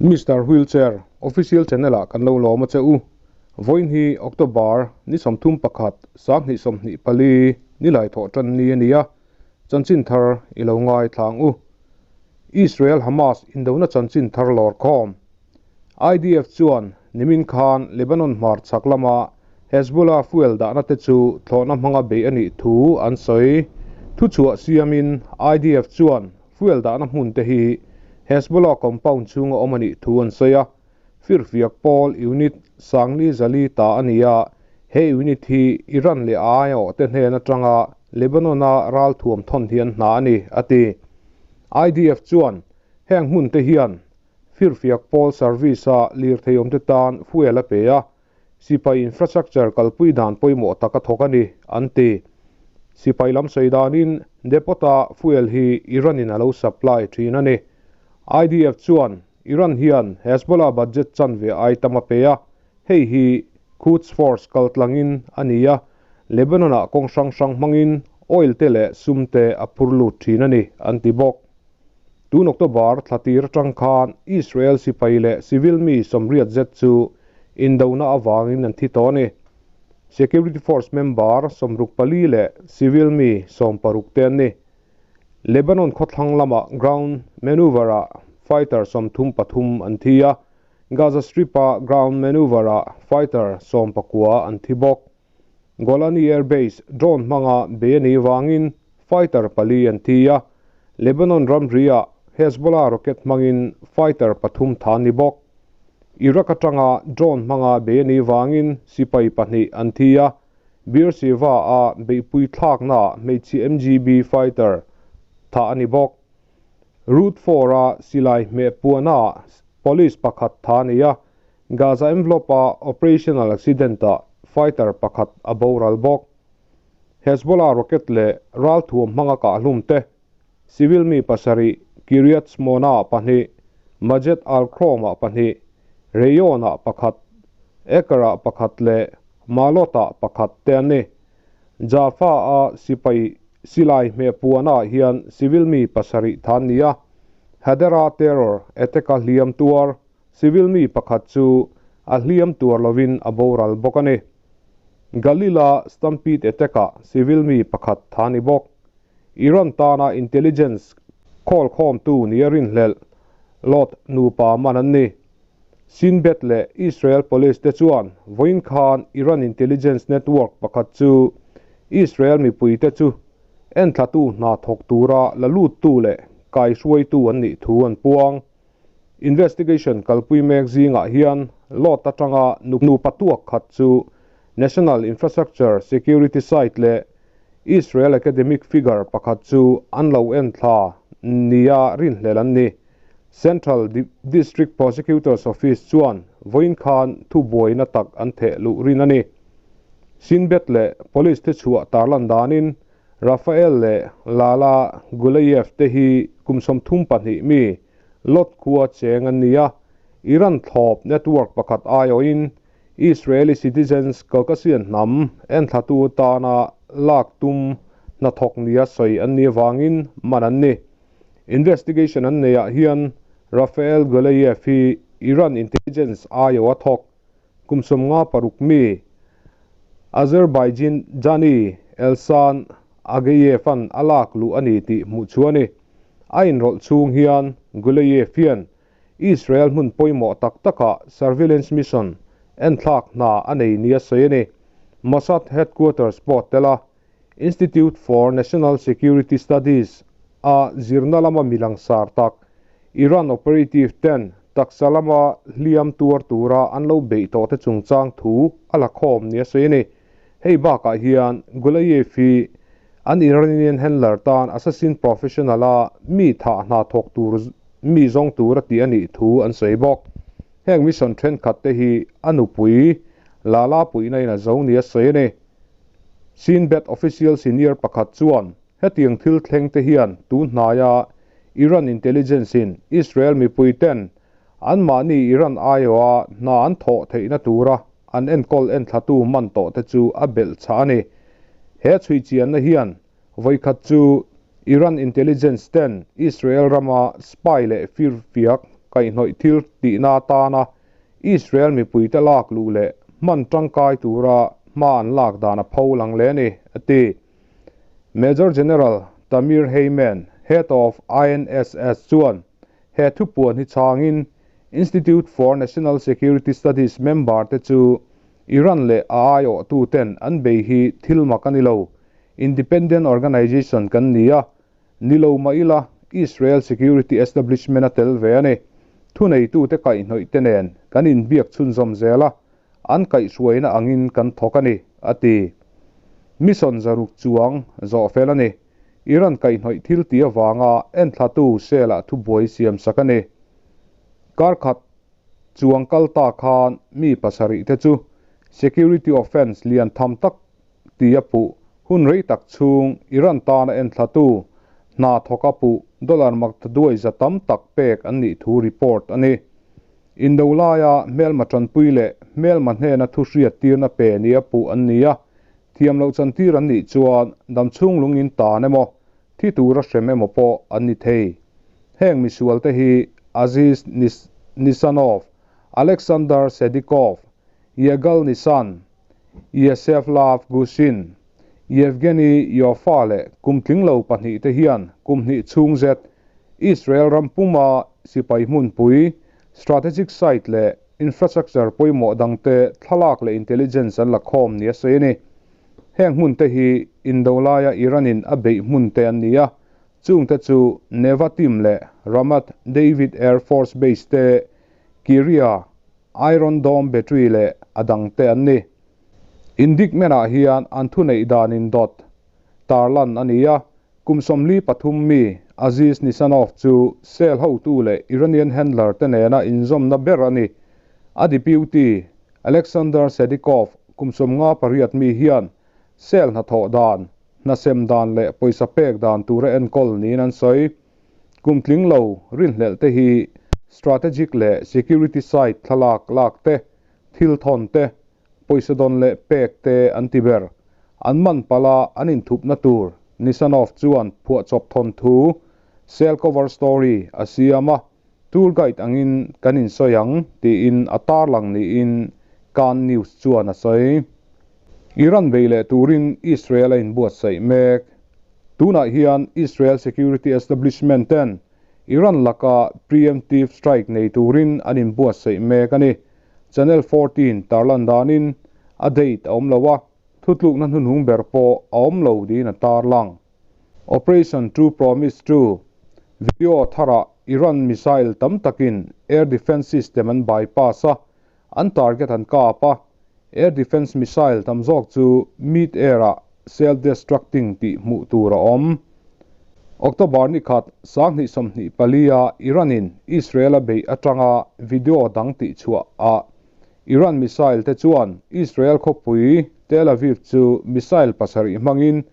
Mister Wheelchair Official Channel ah kan lo lawm a che u. Vawiin hi October ni 31 2024 nilai thawh tan ni a ni a, chanchin thar i lo ngaithla ang u. Israel Hamas indona chanchin thar lawr khawm. IDF chuan nimin khan Lebanon hmar chhak lama Hezbollah fuel dahna te chu thlawhna hmanga bei a nih thu an sawi. Thuchhuah siamin IDF chuan fuel dahna hmun te hi Hezbollah compound chhunga awm a nih thu an sawi a. Firfiak pawl unit sangli zali ta a ni a, he unit hi Iran leh a aiawh te hnen atanga Lebanon-a ral thuam thawn hian hna a ni, a ti. IDF chuan heng hmun te hian firfiak pawl service-a lirthei awm te tan fuel a pe a, sipai infrastructure kalpui dan pawimawh tak a thawk a ni, an ti. Sipai lam sawi danin depot-a fuel hi Iran-in a lo supply thin a ni. IDF chuan Iran hian Hezbollah budget chanve ai tam a pe a, hei hi Quds Force kaltlangin a ni a, Lebanon-ah kawng hrang hrang hmangin oil te leh sum te a phur lut thin a ni, an ti bawk. Tun October thla tir atang khan Israel sipai leh civil mi 80 zet chu indona avangin an thi tawh a ni. Security force member 64 leh civil mi 16 te an ni. Lebanon khawthlang lama ground maneuver-ah fighter 33 an thi a, Gaza Strip-a ground maneuver-ah fighter 19 an thi bawk. Golani Air Base drone hmanga bei a nih vangin fighter 4 an thi a, Lebanon ramri-ah Hezbollah rocket hmangin fighter 3 tha ni bawk. Iraq atanga drone hmanga bei a nih vangin sipai 2 an thi a, Beersheva a beihpui thlakna hmeichhe MGB fighter tha a ni bawk. Route 4 a silai hmeh puana police 1 tha ni a, Gaza envelope-a operational accident-ah fighter 1 a boral bawk. Hezbollah rocket leh ral thuam hmanga kah hlum te, civil mi 7 Kiryat Shmona 2, Majed al-Krom-ah 2, Rayon-ah 1, Acre-ah 1 leh Malot-ah 1 te an ni. Jaffa-a sipai silai hmeh puana hian civil mi 7 than ni a, Hadera terror attack-a hliam tuar civil mi 1 chu a hliam tuar lovin a boral bawk a ni. Galila Stampede attack-ah civil mi 1 tha ni bawk. Iran tana intelligence khawl khawm tu ni a rin hlel lot nupa man an ni. Shin Bet leh Israel Police te chuan vawiin khan Iran Intelligence Network pakhat chu Israel mipui te chu enthlatu hna thawk tura la lut tu leh kai hruai tu an nih thu an puang. Investigation kalpui mek zingah hian lot atanga nu patuak khat chu National Infrastructure Security Site leh Israel Academic Figure pakhat chu an lo enthla nia rin hlel an ni. Central District Prosecutor's Office chuan vawiin khan thu buaina tak an theh luh rin a ni. Shin Bet leh police te chhuah tarlan danin Rafael leh Lala Gulayev te hi kum 32 mi lot khua cheng an ni a, Iran thlawp network pakhat aiawhin Israeli citizens Caucasian hnam enthlatu tana lak tum hna thawk nia sawi an ni wangin man an ni. Investigation an nei-ah hian Rafael Gulayev hi Iran intelligence aiawh a thawk kum 56 mi Azerbaijani Elsan Agayev an a lak luh a ni tih hmuh chu a ni. A inrawlh chhung hian Gulayev hian Israel hmun pawimawh tak takah surveillance mission enthlak hna a nei nia sawi a ni. Mossad headquarters pawh tela Institute for National Security Studies a zirna lama milang sar tak Iran operative ten taksa lama hliam tuar tura an lo bei tawh te chungchang thu a la khawm nia sawi a ni. Hei bakah hian Gulayev hi an Iranian handler tan assassin professional a mi tha hna thawk tur mi zawng tur a ti a nih thu an sawi bawk. Heng mission thenkhat te hi a nupui Lala puihna in a zo nia sawi a ni. Shin Bet official senior pakhat chuan hetiang thil thleng te hian tun hnaia Iran intelligence in Israel mipui ten an mahni Iran aiawha hna an thawh theihna tura an enkawl enthlatu man tawh te chu a belh chah a ni. He chhui chianna hian vawi khat chu Iran intelligence ten Israel rama spy leh firfiak kaihhnawih thil tihna atana Israel mipuite lak luh leh hman tangkai tura hma an lak dan a pho lang leh a ni, a ti. Major General Tamir Hayman, Head of INSS chuan he thupuan hi chhangin Institute for National Security Studies member te chu Iran leh a aiawhtuten an bei hi thil mak a ni lo, independent organization kan ni a, ni lo mah ila Israel security establishment a tel ve a ni. Thuneitute kaihhnawih te nen kan inbiak chhunzawm zel a, an kaihhruaina angin kan thawk a ni, a ti. Mission zaruk chuang zawh fel a ni. Iran kaihhnawih thil tih avanga enthlatu cell-ah thubuai siamsak a ni. Kar khat chuang kal ta khan mi pasarih te chu security offence lian tham tak ti a puh hun rei tak chhung Iran tana enthlatu hna thawka puh dollar maktaduai za tam tak pek an nih thu report a ni. Indo laia hmelma tanpui leh hmelma hnena thu hriat tirna pe nia puh an ni a, thiam loh chantir an nih chuan damchhung lungin tan emaw thi tura hrem emaw pawh an ni thei. Heng misualte hi Aziz Nisanov, Alexander Sedikov, Yegal Nisan, Yesevlav Gusin, Yevgeny Ioffa leh kum tling lo pahnihte hian kum hnih chhung zet Israel ram puma sipai hmunpui, strategic site leh infrastructure pawimawh dangte thlalak leh intelligence an la khawm nia sawi a ni. Heng hmunte hi Indo laia Iran-in a beih hmunte an ni a, chungte chu Nevatim leh Ramat David Air Force Base te, Kiria, Iron Dome battery leh a dangte an ni. Indictment-ah hian an thuneih dan indawt tarlan a ni a, kum 43 mi Aziz Nisanov chu cell hotu leh Iranian handler te nena inzawmna ber a ni. A deputy Alexander Sedikov kum 58 mi hian cell hnathawh dan, hnasem dan leh pawisa pek dan tura enkawl niin an sawi. Kum tling lo rinhlelh te hi strategic leh security site thlalak lak te, thil thawn te, pawisa dawn leh pek te an ti ber. An man pala an inthupna tur Nisanov chuan phuahchawp thawn thu cell cover story a siam a, tour guide angin kan insawi ang tiin a tarlang niin Kan News chuan a sawi. Iran bei leh turin Israel a inbuatsaih mek. Tunah hian Israel security establishment ten Iran laka preemptive strike nei turin an inbuatsaih mek a ni. Channel 14 tarlan danin a date a awm lo a, thutlukna hnuhnung ber pawh a awm lo tiin a tarlang. Operation True Promise 2 video tharah Iran missile tam takin air defence system an bypass a, an target an kap a, air defence missile tam zawk chu mid air-ah self-destructing tih hmuh tur a awm. October ni khat 2024-a Iran-in Israel a beih atanga video dang tih chhuah ah Iran missile te chuan Israel khawpui Tel Aviv chu missile pasarih hmangin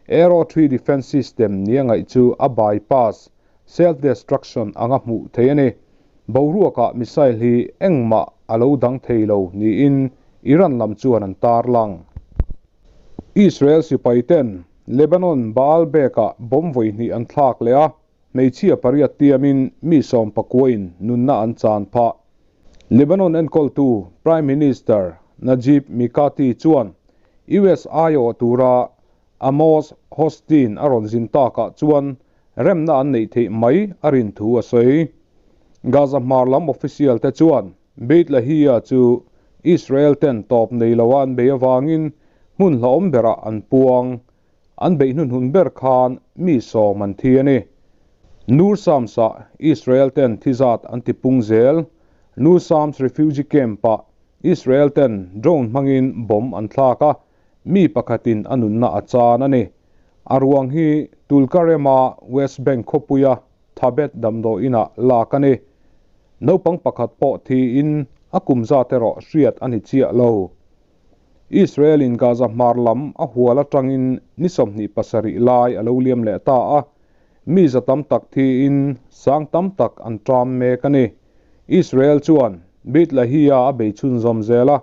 Arrow 3 defence system nia ngaih chu a bypass, self-destruction anga hmuh thei a ni. Boruakah missile hi engmah a lo dang thei lo niin Iran lam chuan an tarlang. Israel sipai ten Lebanon Baalbek-ah bomb vawi hnih an thlak leh a, hmeichhia pariat tiamin mi 19 in nunna an chan phah. Lebanon enkawltu Prime Minister Najib Mikati chuan US aiawh tura Amos Hochstein a rawn zin takah chuan remna an neih theih mai a rin thu a sawi. Gaza hmar lam official te chuan Beit Lahia chu Israel ten tawp nei loa an bei avangin hmun hlauhawm berah an puang. An beih hnunhun ber khan mi 10 an thi a ni. Nur Shams-ah Israel ten thizat an ti pung zel. Nur Shams refugee camp-ah Israel ten drone hmangin bomb an thlak a, mi pakhatin a nunna a chan a ni. A ruang hi Tulkarema West Bank khawpuia Thabet damdaw inah lak a ni. Naupang pakhat pawh thiin a kum zat erawh hriat a ni chiah lo. Israel in Gaza hmar lam a hual atangin ni 27 lai a lo liam leh ta a, mi za tam tak thiin sang tam tak an ṭam mek a ni. Israel chuan Beit Lahia a bei chhunzawm zel a,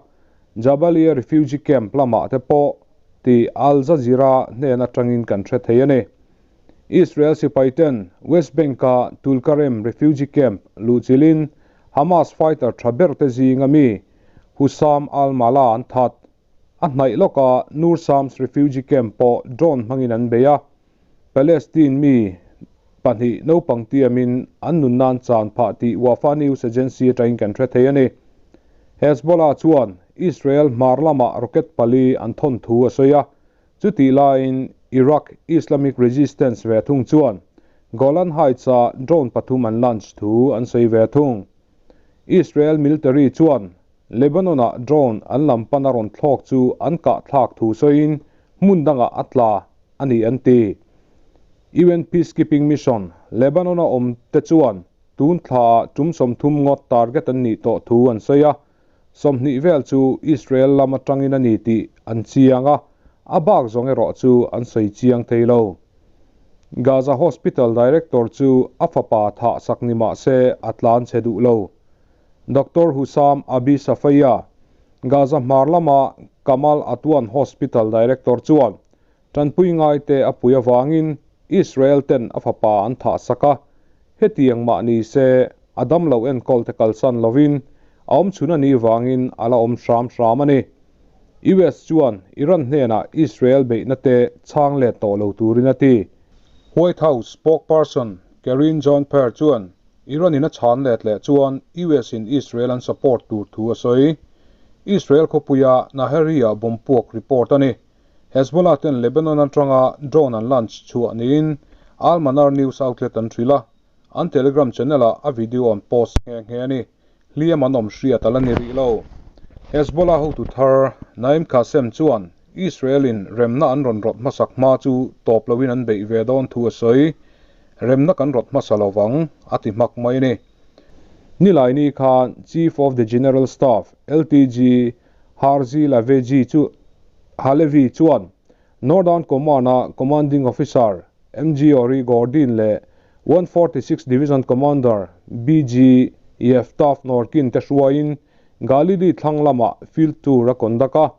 Jabalia refugee camp lamah te pawh ti Al Jazeera hnen atangin kan hre thei a ni. Israel sipaiten West Bank-a Tulkarem refugee camp luhchilhin Hamas fighter tha berte zinga mi Hussam al-Mala an that. A hnaih lawka Nur Shams refugee camp pawh drone hmangin an bei a, Palestine mi pahnih naupang tiamin an nun nan chan phah tih Wafa news agency atangin kan hre thei a ni. Hezbollah chuan Israel hmar lamah rocket pali an thawn thu a sawi a, chutih laiin Iraq Islamic Resistance ve thung chuan Golan Heights-a drone pathum an launch thu an sawi ve thung. Israel military chuan Lebanon-ah drone an lam pan a rawn thlawk chu an kah thlak thu sawiin hmun dangah a tla a ni an ti. UN Peacekeeping Mission, Lebanon-a awm te chuan tun thlaah tum 30 ngawt target an nih tawh thu an sawi a, 20 vel chu Israel lam atangin a ni tih an chiang a, a bak zawng erawh chu an sawi chiang thei lo. Gaza Hospital Director chu a fapa thah sak ni mah se a tlan chhe duh lo. Doctor Hussam Abi Safaya, Gaza hmar lama Kamal Adwan Hospital Director chuan tanpui ngai te a pui avangin Israel ten a fapa an thah sak a, hetiang mah ni se a dam lo enkawl te kalsan lovin a awm chhun a nih vangin a la awm hram hram a ni. US chuan Iran hnenah Israel beihna te chhang let tawh lo turin a ti. White House spokesperson Karine Jean-Pierre chuan Iran in a chhan let leh chuan US in Israel an support tur thu a sawi. Israel khawpuia Nahariya bomb puak report a ni. Hezbollah ten Lebanon atanga drone an launch chhuah niin Al Manar news outlet an hrilh a, an Telegram channel-ah a video an post nghe nghe a ni. Hliam an awm hriat a la ni rih lo. Hezbollah hotu thar Naim Qassem chuan Israel in remna an rawn rawt hmasak hma chu tawp loin an beih ve dawn thu a sawi. Remna kan rawt hmasa lovang, a ti hmak mai a ni. Nilaini khan Chief of the General Staff, LTG, Herzi Laveji chu Halevi chuan Northern Command-a Commanding Officer, MG Ori Gordin leh 146 Division Commander, BG Yeftaf Norkin te hruaiin Galilee thlang lamah field tour a conduct a,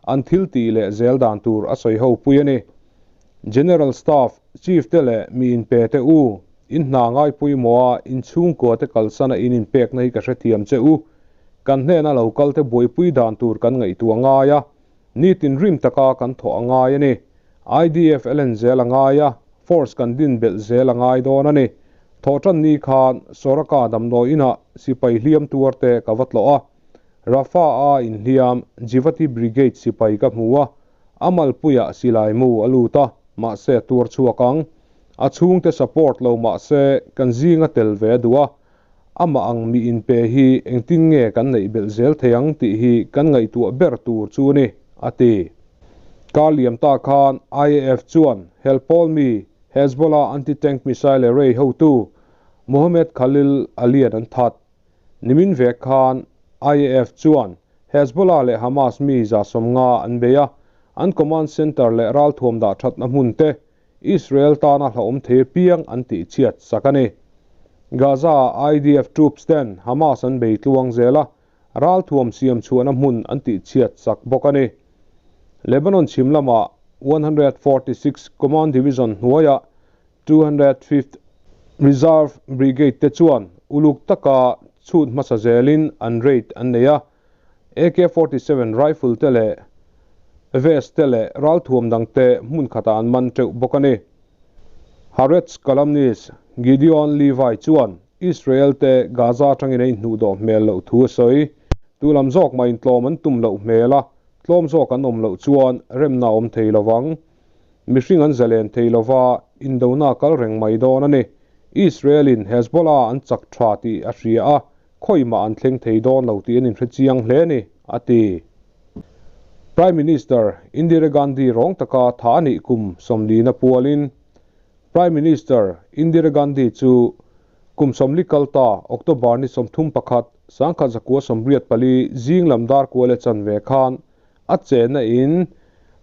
an thil tih leh zel dan tur a sawi ho pui a ni. General Staff, Chief te leh mi inpe te u, in hna ngai pawimawh a inchhungkua te kalsana in inpekna hi ka hrethiam che u. Kan hnena lo kal te buaipui dan tur kan ngaihtuah ngai a, nitin rim taka kan thawh a ngai a ni. IDF len zel a ngai a, force kan din belh zel a ngai dawn a ni. Thawhtan ni khan Soraka damdawi inah sipai hliam tuar te ka va tlawh a. Rafah-a inhliam Givati Brigade sipai ka hmu a, a malpuiah silai mu a lut a, mahse a tuar chhuak ang. A chhungte support lo mahse kan zinga tel ve a duh a, amah ang mi inpe hi engtin nge kan neih belh zel thei ang tih hi kan ngaihtuah ber tur chu a ni, a ti. Kar liam ta khan IAF chuan helpawl mi Hezbollah anti-tank missile array hotu Mohammed Khalil Alian an that. Nimin vek khan IAF chuan Hezbollah leh Hamas mi 150 an bei a, an command center leh ralthuam dah thatna hmun te Israel tana hlauhawm thei piang an tih chhiat sak a ni. Gaza IDF troops ten Hamas an bei tluang zel a, ralthuam siam chhuahna hmun an tih chhiat sak bawk a ni. Lebanon chhim lamah 146 Command Division hnuaiah 205th Reserve Brigade te chuan uluk taka chhut hmasa zelin an raid an nei a, AK-47 rifle te leh vest te leh ralthuam dang te hmun khatah an man teuh bawk a ni. Haaretz columnist Gideon Levy chuan Israel te Gaza atangin a inhnuh dawh hmel loh thu a sawi. Tu lam zawk mah intlawm an tum loh hmel a, tlawm zawk an awm loh chuan remna a awm thei lovang. Mihring an zalen thei lova, indona kal reng mai dawn a ni. Israel-in Hezbollah an chak tha tih a hria a, khawimah an thleng thei dawn lo tih an inhre chiang hle a ni, a ti. Prime Minister Indira Gandhi rawng taka tha a nih kum 40 na pualin Prime Minister Indira Gandhi chu kum 40 kal ta October ni 31, 1984 zing lam dar kual e chan ve khan a chenna in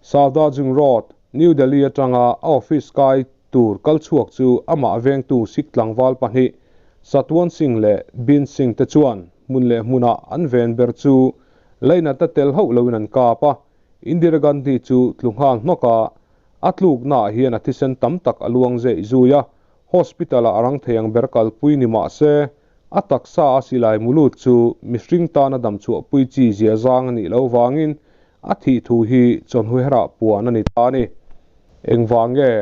Safdarjung Road, New Delhi atanga a office kai tur kal chhuak chu amah vengtu Sikh tlangval pahnih Satwant Singh leh Beant Singh te chuan hmun leh hmunah an ven ber chu lainat a tel hauh loin an kap a, Indira Gandhi chu tlu nghal hnawk a. A tluknaah hian a thisen tam tak a luang zeih zui a, hospital-ah a rang thei ang ber kalpui ni mah se, a taksa a silai mulut chu mihring tana damchhuahpui chi zia zang a nih loh vangin a thih thu hi chawhnu herah puan a ni ta a ni. Engvang nge?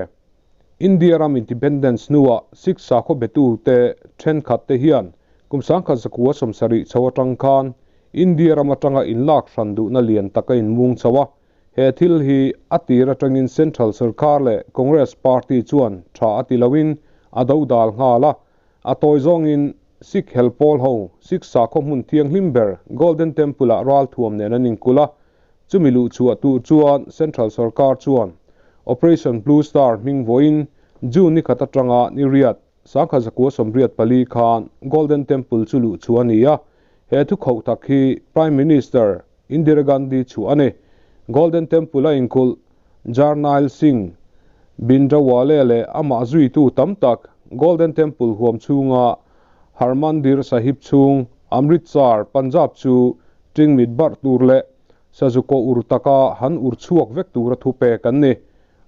India ram independence hnuah Sikh sakhaw betute thenkhat te hian kum 1970 chho atang khan India ram atanga inlak hran duhna lian tak a inmung chho a, he thil hi a tir atangin Central Sarkar leh Congress Party chuan tha a ti loin a dodal nghal a, a tawi zawngin Sikh hel pawl ho Sikh sakhaw hmun thianghlim ber Golden Temple-ah ralthuam nen an inkulh a, Chumi luh chhuah tur chuan Central Sorkar chuan Operation Blue Star hming vawiin June ni khat atanga ni riat, 1984 khan Golden Temple chu luh chhuah a ni a, he thu khauh tak hi Prime Minister Indira Gandhi chhuah a ni. Golden Temple a inkulh Jarnail Singh Bhindrawale leh amah zuitu tam tak Golden Temple huam chhunga Harmandir Sahib chhung Amritsar, Punjab chu Ṭingmit barh tur leh sazu kaw ur taka han ur chhuak vek tura thu pek an ni.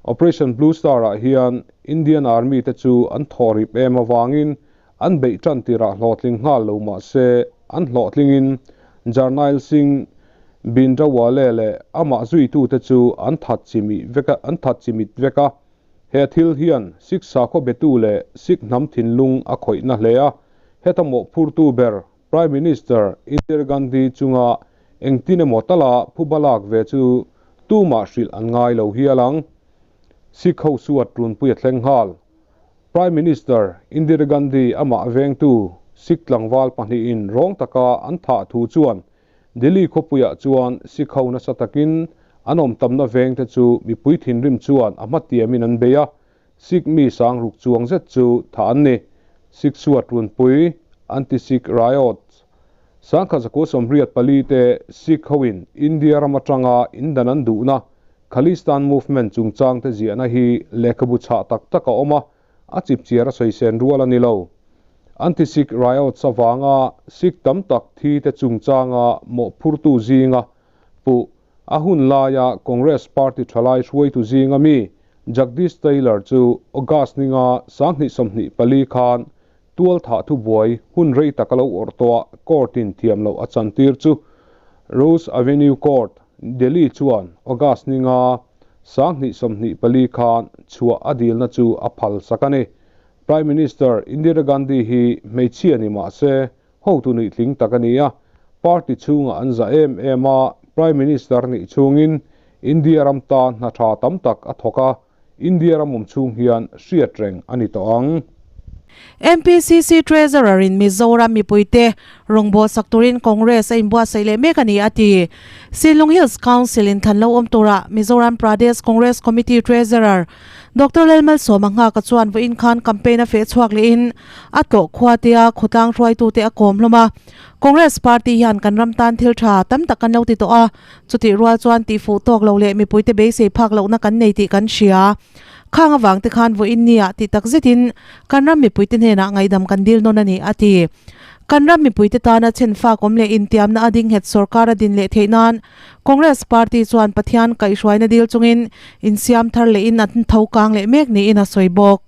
Operation Blue Star-ah hian Indian Army te chu an thaw rip em avangin an beih ṭan tirah hlawhtling nghal lo mah se an hlawhtlingin Jarnail Singh Bhindrawale leh amah zuitute chu an that chimih vek a, an that chimit vek a. He thil hian Sikh sakhaw betu leh Sikh hnam thinlung a khawihna hle a, heta mawhphurtu ber Prime Minister Indira Gandhi chunga engtin emaw tala phuba lak ve chu tumah hrilh an ngai lo hial ang. Sikh ho suat runpui a thleng nghal. Prime Minister Indira Gandhi amah vengtu Sikh tlangval pahnihin rawng taka an thah thu chuan Delhi khawpuiah chuan Sikh ho nasa takin an awm tamna vengte chu mipui thinrim chuan a hmatiamin an bei a, Sikh mi sang ruk chuang zet chu thah an ni. Sikh suat runpui, Anti-Sikh riots, 1984 te Sikh hoin India ram atanga indan an duhna Khalistan movement chungchang te ziahna hi lehkhabu chhah tak tak a awm a, a chipchiar a sawisen rual a ni lo. Anti-Sikh riots avanga Sikh tam tak thi te chungchanga mawhphurtu zinga puh A hun laia Congress party thalai hruaitu zinga mi Jagdish Taylor chu August ninga 2024 khan tual thah thubuai hun rei tak a lo awrh tawh a court-in thiam loh a chantir chu Rouse Avenue Court, Delhi chuan August ninga 2024 khan chhuah a dilna chu a phal sak a ni. Prime Minister Indira Gandhi hi hmeichhia ni mah se Hotu nih tling tak a ni a, party chhungah an za em em a, Prime Minister nih chhungin India ram tan hna tha tam tak a thawk a, India ram awm chhung hian hriat reng a ni tawh ang. MPCC Treasurer in Mizoram mipuite rawngbâwl sak turin Congress a inbuatsaih leh mek a ni a ti. Sinlung Hills Council in thlan lo awm tura Mizoram Pradesh Congress Committee Treasurer Doctor Lalmalsawma Nghaka chuan vawiin khan campaign a feh chhuak lehin a tlawh khua tia khawtlang hruaitute a kawm hlawm a. Congress party hian kan ram tan thil tha tam tak kan lo ti tawh a, chutih rual chuan tihfuh tawk lo leh mipuite beisei phak lohna kan nei tih kan hria. Khang avang te khan vawiin nia tih tak zetin kan ram mipuite hnenah ngaihdam kan dil nawn a ni, a ti. Kan ram mipuite tana chhenfak awm leh intiamna a dingnghet sorkar a din leh theih nan Congress party chuan Pathian kaihhruaina dil chungin insiam thar lehin an tho kang leh mek niin a sawi bawk.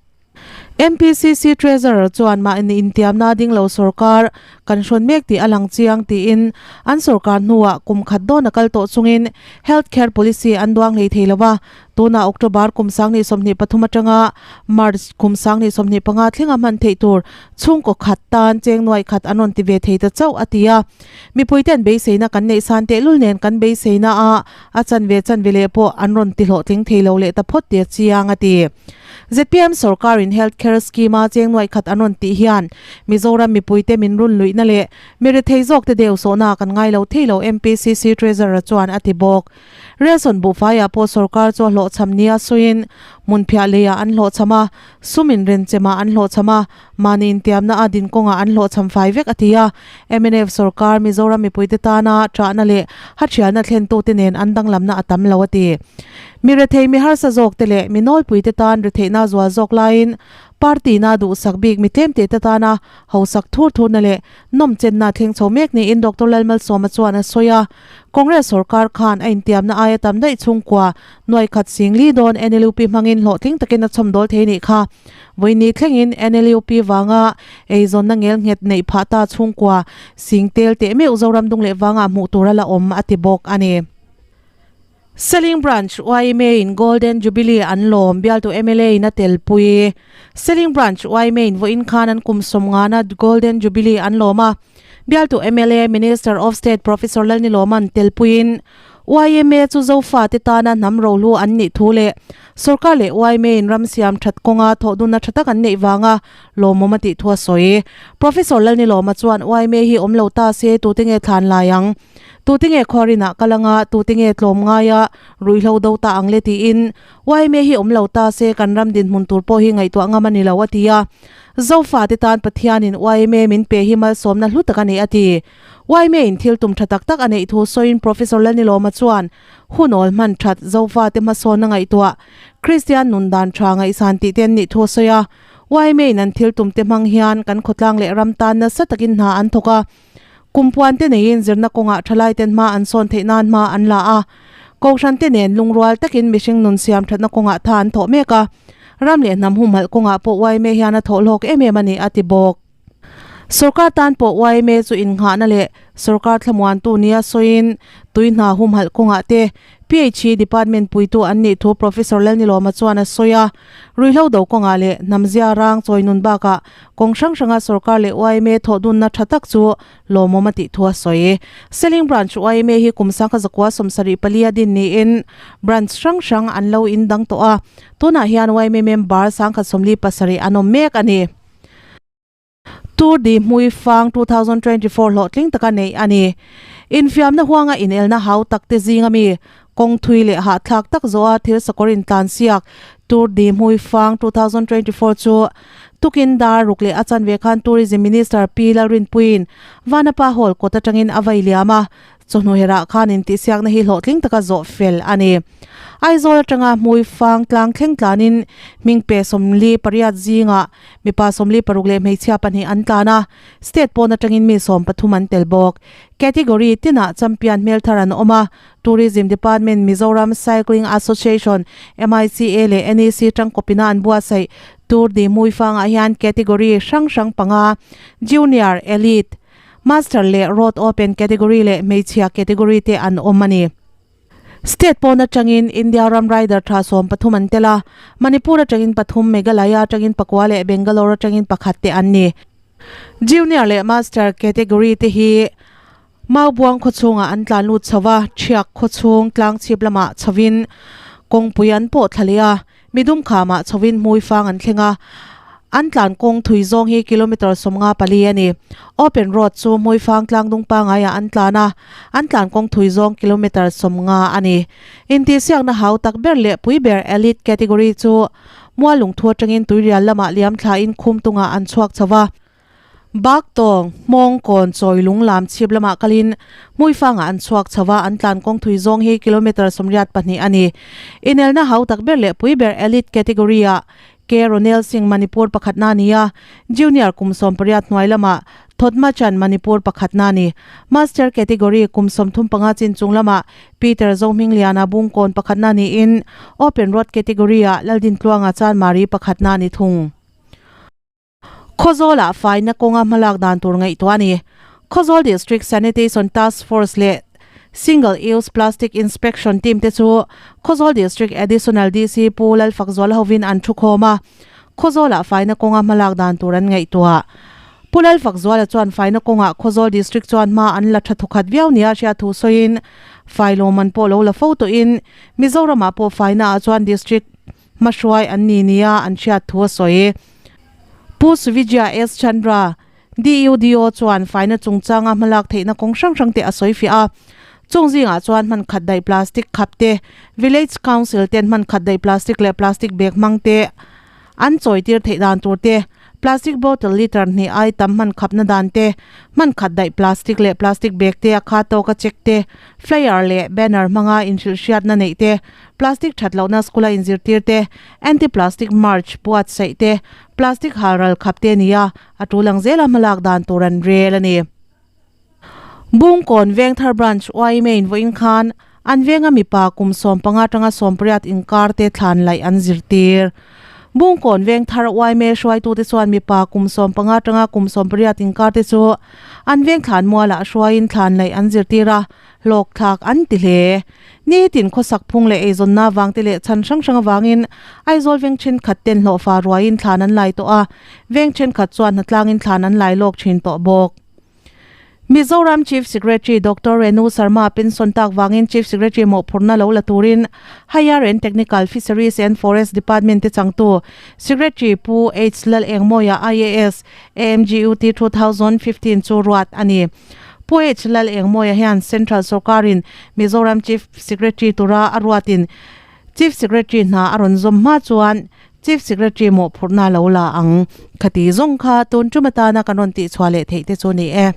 MPCC Treasurer chuan mahni intiamna ding lo sorkar kan hrawn mek tih a lang chiang tiin an sorkar hnuah kum khat dawn a kal tawh chungin Health Care Policy an duang hlei thei lo va, tunah October kum 2023 atanga March kum 2025 thlenga hman theih tur chhungkaw khat tan cheng nuai khat an rawn ti ve thei ta chauh a ti a. Mipuiten beiseina kan neih san tehlul nen kan beiseina a a chanve chanve leh pawh an rawn ti hlawhtling thei lo leh ta phawt tia chiang a ti. Zpm sorkarin Health Care Scheme-a cheng nuaih khat an rawn tih hian Mizoram mipuite min run luihna leh mi rethei zawkte deuh sawhna kan ngai lo thei lo MPCC Treasurer chuan a ti bawk. Relson buhfaiah pawh sorkar chu a hlawhchham nia sawiin Hmunphiah leiah an hlawhchham a, sum inrenchemah an hlawhchham a, mahni intiamna a din kawngah an hlawhchham fai vek a ti a. Mnf sorkar Mizoram mipuite tana ṭahna leh hathialna thlentute nen an danglamna a tam lo a ti. Mi rethei mi harsa zawkte leh mi nawlpuite tan retheihna zual zawk laiin party na duhsak bik mi tlemte te tana hausak thur thurna leh nawmchenna thleng chho mek niin Doctor Lalmalsawma chuan a sawi a. Congress sorkar khan a intiamna aia tam daih chhungkua nuai khat singli dawn NLUP hmangin hlawhtling takin a chhawmdawl thei nih kha. Vawiini thlengin NLUP vanga eizawnna ngel nghet neih phah ta chhungkua sing tel teh meuh Zoram dung leh vangah hmuh tur a la awm a ti bawk a ni. Seling Branch yma in Golden Jubilee an lawm bialtu mla in a telpui. Seling Branch yma in vawiin khan an kum sawmngana Golden Jubilee an lawm a, bialtu mla Minister of State Professor Lalnilawman telpuiin yma chu Zofate tana hnam rohlu an nih thu leh sorkar leh yma in ram siam that kawnga thawhdunna tha tak an neih vanga lawmawm a tih thu a sawi. Professor Lalnilawma chuan yma hi awm lo ta se tute nge thlan lai ang? Tute nge khuarinah kal anga, tute nge tlawm ngaia ruihhlo do ta ang le tiin yma hi awm lo ta se kan ram dinhmun tur pawh hi ngaihtuah ngam a ni lo a ti a. Zofate tan Pathianin yma min pe hi malsawmna hlu tak a ni a ti. Yma in thil tum tha tak tak a neih thu sawiin Professor Lalnilawma chuan hunawl hman that Zofate hmasawnna ngaihtuah Kristian nun dan tha ngaihsan tih te an nih thu a sawi a. Yma in an thil tum te hmang hian kan khawtlang leh ram tan nasa takin hna an thawk a. Kumpuan te neiin zirna kawngah thalai ten hma an sawn theih nan hma an la a, Kohhran te nen lungrual takin mihring nun siam thatna kawngah tha an thawh mek a, ram leh hnam humhalh kawngah pawh yma hian a thawh hlawk em em a ni a ti bawk. Sorkar tan pawh yma chu innghahna leh sorkar thlamuantu nia sawiin tui hna humhalh kawngah te PHE department puitu an nih thu Professor Lalnilawma chuan a sawi a, ruihhlo do kawngah leh hnamzia rang chawi nun bakah Kawng hrang hranga sorkar leh yma thawhdunna tha tak chu lawmawm a tih thu a sawi. Seling Branch yma hi kum sangkha zakua sawmsarih pali a din niin branch hrang hrang an lo in dang tawh a, tunah hian yma member sangkhat sawmli pasarih an awm mek a ni. Tour de Hmuifang 2024 hlawhtling taka neih a ni. Infiamna huanga inelna hau tak te zinga mi kawng thui leh hahthlak tak zawha thil sakawr intlansiak Tour de Hmuifang 2024 chu Tukin dar ruk leh a chanve khan Tourism Minister Pi Lalrinpuiin Vanapa Hall kawt atangin a vai liam a, chawhnu herah khan intihsiakna hi hlawhtling taka zawh fel a ni. Aizawl atanga Hmuifang tlang thleng tlanin hmingpe 48 zingah mipa 46 leh hmeichhia pahnih an tlan a, state pawn atangin mi 13 an tel bawk. Category tinah champion hmelthar an awm a, Tourism Department, Mizoram Cycling Association, MICA leh NEC tangkawpina an buatsaih Tour de Hmuifangah hian category hrang hrang panga, Junior, Elite, Master leh Road Open category leh hmeichhia category te an awm a ni. State pawn atangin India ram rider tha 13 an tel a, Manipur atangin pathum, Meghalaya atangin pakua leh Bangalore atangin pakhat te an ni. Junior leh Master category te hi Maubuang khawchhungah an tlan lut chho a, Thiak khawchhung tlangchhip lamah chhovin kawngpui an pawh thla leh a, midum khamah chhovin hmuifang an thleng a, an tlan kawng thui zawng hi kilometre 54 a ni. Open road chu hmuifang tlangdung pangaiah an tlan a, an tlan kawng thui zawng kilometre 50 a ni. Intihsiakna hau tak ber leh pui ber Elite category chu Mualungthu atangin tuirial lamah liam thlain Khumtungah an chhuak chho va. Baktawng, Hmawngkawn, Chawilung lam chhip lamah kalin Hmuifangah an chhuak chho a, an tlan kawng thui zawng hi kilometre 82 a ni. Inelna hau tak ber leh pui ber Elite category-ah K. Ronel Singh Manipur pakhatna a ni a, Junior kum 18 hnuai lamah Thotma Chan Manipur pakhatna a ni. Master category kum 35 chin chung lamah Peter Zohmingliana Bungkawn pakhatna niin Open Road category-ah Laldintluanga Chanmari pakhatna a ni thung. Khawzawlah faina kawnga hmalak dan tur ngaihtuah a ni. Khawzawl District Sanitation Task Force leh Single Use Plastic Inspection Team te chu Khawzawl District Additional DC Pu Lalfakzuala hovin an thukhawm a, Khawzawlah faina kawnga hmalak dan tur an ngaihtuah. Pu Lalfakzuala chuan faina kawngah Khawzawl District chuan hma an la tha thawkhat viau nia hriat thu sawiin fai lawmman pawh lo la fo tawhin Mizoramah pawh fainaah chuan District Hmahruai an ni nia an hriat thu a sawi. Pu Suvijya S. Chandra, DUDO chuan faina chungchanga hmalak theihna kawng hrang hrang te a sawi fiah a. Chung zingah chuan hman khat daih plastic khap te, Village Council ten hman khat daih plastic leh plastic bag hmang te an chawi tir theih dan tur te, plastic bottle litre hnih ai tam hman khapna dan te, hman khat daih plastic leh plastic bag te a kha tawka check te, flyer leh banner hmanga inhrilh hriatna neih te, plastic that lohna school a inzirtir te, anti-plastic march buatsaih te, plastic halral khap te nia a tul ang zela hmalak dan tur an rel a ni. Bungkawn Vengthar Branch yma in vawiin khan an venga mipa kum 15 tanga 18 inkar te thlan laih an zirtir. Bungkawn Vengthar yma hruaitute chuan mipa kum 15 tanga kum 18 inkar te chu an veng thlan mualah hruaiin thlan laih an zirtir a, hlawk thlak an ti hle. Nitin khawsak phung leh eizawnna vang te leh chhan hrang hrang avangin Aizawl veng thenkhat ten hlawhfa ruaiin thlan an lai tawh a, veng thenkhat chuan hnatlangin thlan an lai lawk thin tawh bawk. Mizoram Chief Secretary Doctor Renu Sharma pension tak vangin Chief Secretary mawhphurhna lo la turin Higher and Technical Fisheries and Forest Department te changtu Secretary Pu H Lalengmawia IAS, AMGUT 2015 chu ruat a ni. Pu H Lal Engmawia hian Central sawrkarin Mizoram Chief Secretary tura a ruatin Chief Secretary hna a rawn zawm hma chuan Chief Secretary mawhphurhna lo la ang. Khati zawng kha tun tum atana kan rawn tihchhuah leh theih te chu ni e.